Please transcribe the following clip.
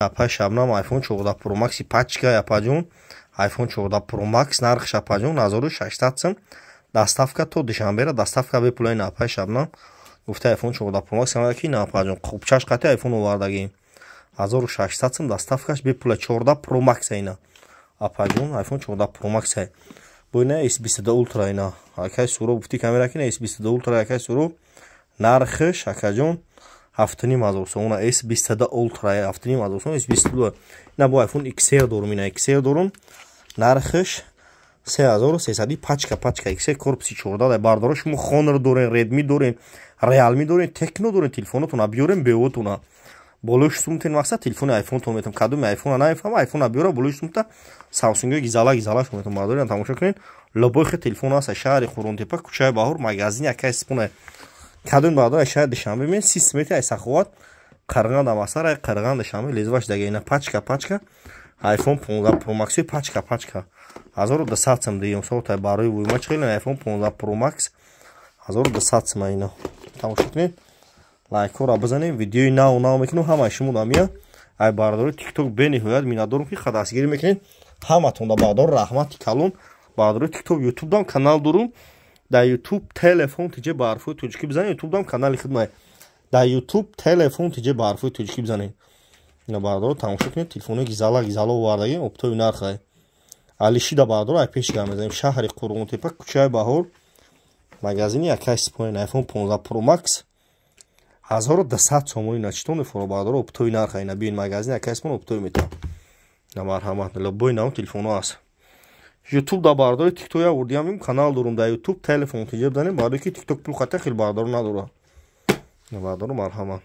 Апай Шабнам, iPhone 14 Pro Max пачка, апаҷон, iPhone 14 Pro Max нархш, апаҷон, 1600 сум, доставка то Душанбера, доставка бепула. Ина, апай Шабнам гуфта, iPhone 14 Pro Max ки ина, апаҷон, хубчаш қати iPhone овардагим, 1600 сум, доставкаш бепула. 14 Pro Max ина, апаҷон, iPhone 14 Pro Max. Бо ина S22 Ultra, ина, акай Суро гуфти камера ки S22 Ultra, акай Суро, нархш, акаҷон, 7500 сомона. S22 Ultra 7500 сомона S22. Ина бо iPhone XR дорум, ина XR дорум, нархш 3300, пачка, пачка XR, корпуси 14. Бардоро, шумо Honor дорен, Redmi дорен, Realme дорен, Tecno дорен, телефонотона биёрен, беотона болои сумтен, мақсад, телефони iPhone-тон метам. Кадоми iPhone наифама, iPhone биёра, болои сумта Samsung гизала гизала метам. Бардорен, тамошо кунед, любой хе телефон аст. Шаҳри Хурунтепа, кӯчаи Баҳор, магазини акай Спуна. Кадоми бардор шаҳри Душанбе мен 30 метр ай Саховат Қарған дамасар, ай Қарған Душанбе лезваш дага. Ина пачка, пачка iPhone 15 Pro Max, пачка, пачка 1200 сум дигем. Сотай барои вуйма чихел iPhone 15 Pro Max 1200 сум. Ина тамошо кунед, лайкҳоро бизанем, видеои нав нав мекунем, ҳамаи шумо дамия. Ай бардори Тикток бениҳоят миннатдорум, ки дастгирӣ мекунед ҳаматон да, бардор, раҳмати калон. Бардори Тикток, Ютубдам канал дорум. Дар Ютуб «Телефон тиҷе» ба ҳарфҳои тоҷикӣ бизанед, Ютубдам канали хидмат. Дар Ютуб «Телефон тиҷе» ба ҳарфҳои тоҷикӣ бизанед. Ина, бардоро, тамошо кунед, телефонои гизала гизала овардагим, оптовый нархай алишида. Бардоро, ай пеш гам мезанем, шаҳри Қурғонтепа, кӯчаи Баҳор, магазини акай Споин. iPhone 15 Pro Max 1200 сомонӣ. На читон мефуро, бардоро, оптовый нарха. Ина биён магазини акай Спон, оптовый метавон. На, марҳамат, любой нав телефоно аст. Ютуб да, бардори Тикток я урдиям, канал дорум дар Ютуб, «Телефон тиҷе» бизанем. Барои ки Тикток пул хата хел бардоро надора. Бардоро, марҳамат.